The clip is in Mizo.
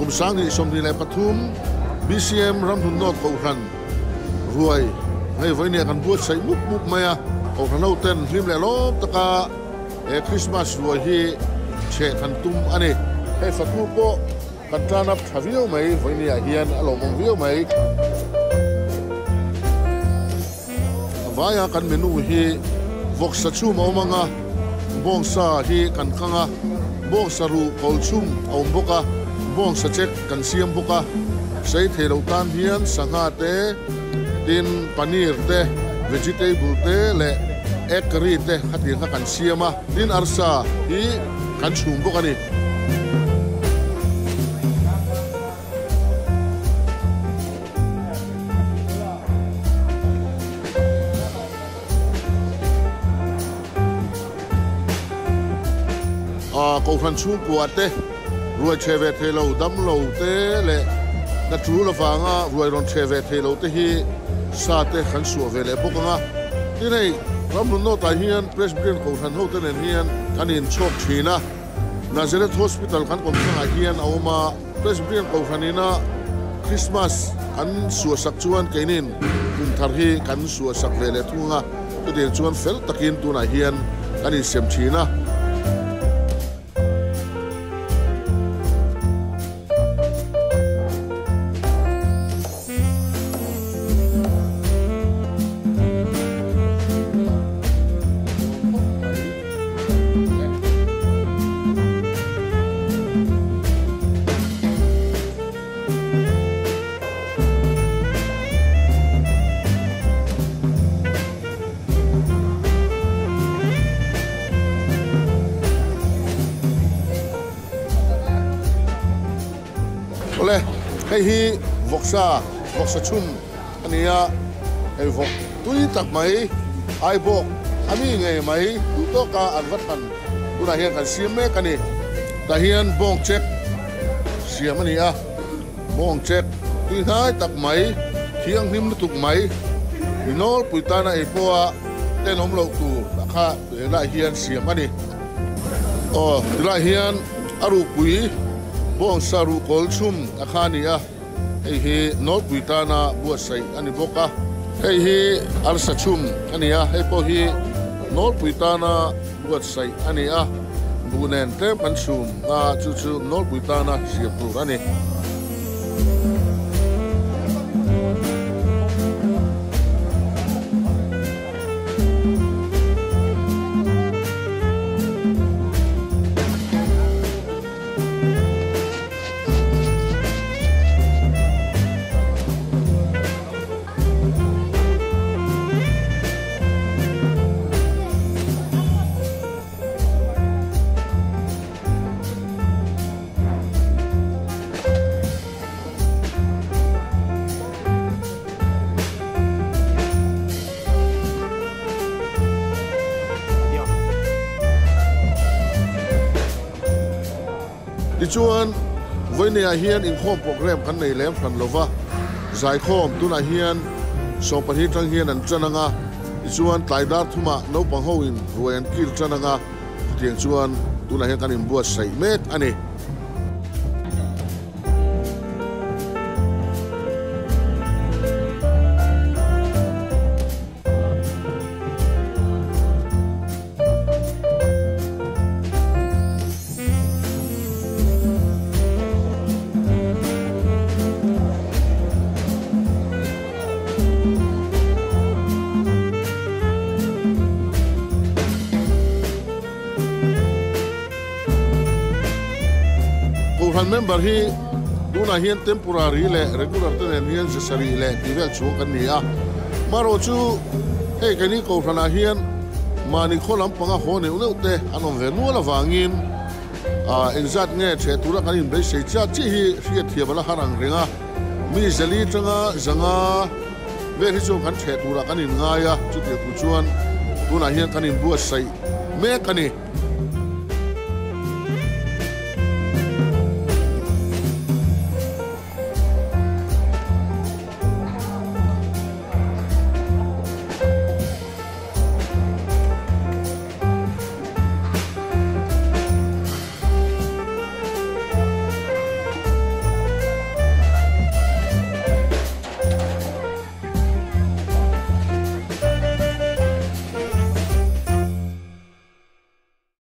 Kum 2023 BCM Ramhlun North Kohhran ruai hei vawinia kan buatsaih mup mup mai a, Kohhran ho ten hlim leh lawm taka he Christmas ruai hi chheh kan tum a ni. Hei fatu pawh kan tan up tha viau mai, vawinia hian a lawmawm viau mai. A vaia kan menu hi vawksa chhum a awm ang a, bawngsa hi kan kang a, bawngsa ruh kawl chhum a awm bawk a, bawngsa chek kan siam bawk a, sei thei lo tan hian sangha te, tin paneer te, vegetable te leh egg curry te khatiang kha kan siam a, tin arsa hi kan chhum bawk a ni. Kohhran chhungkua te, ruai chhe ve thei lo, damlo te leh na tul avanga ruai rawn chhe ve thei lo te hi sa te kan suah ve leh bawk ang a. Tin hei, Ramhlun North ah hian Presbyterian Kohhran hote nen hian kan inchhawk thin a, Nazareth Hospital kan kawmthlangah hian a awm a. Presbyterian Kohhran ina Christmas an suahsak chuan keinin kum thar hi kan suahsak ve leh thung a, chutiang chuan fel takin tunah hian kan insem thin a. Awle, hei hi vawksa, vawksa chhum a ni a, hei vawk tui tak mai, aibawk a mi ngei mai duh tawka an va thlan tunah hian kan siam mek a ni. Tah hian bawng chek siam a ni a, bawng chek tui hnai tak mai, thianghlim lutuk mai, mi nawlpui tana ei pawha tenawm loh tur a kha helaiah hian siam a ni. Aw, tilaiah hian a ruhpui bawngsa ruhkawl chhum a kha a ni a, hei hi nawlpui tana buatsaih a ni bawk a. Hei hi arsa chhum a ni a, hei pawh hi nawlpui tana buatsaih a ni a, buh nen tlem kan chhum a, chu chu nawlpui tana siam tur a ni. Tichuan, vawineah hian inkhawm program kan nei lem hran lo va, zaikhawm tunah hian 12 tang hian an tan ang a, tichuan tlai dar thumah naupang ho in ruai an kil tan ang a, chutiang chuan tunah hian kan inbuatsaih mek a ni. Kohhran member hi tunah hian temporary leh regular te nen hian 700 leh tih vel chhung kan ni a. Marawh chu hei keini kohhranah hian mahni khaw lampanga haw neuh neuh te an awm ve nual avangin engzat nge theh tura kan inbeisei chiah chiah hi hriatthiam a la har ang reng a. Mi zali tanga zanga vel hi chuan kan theh turah kan inngai a, chutiang tur chuan tunah hian kan inbuatsaih mek a ni.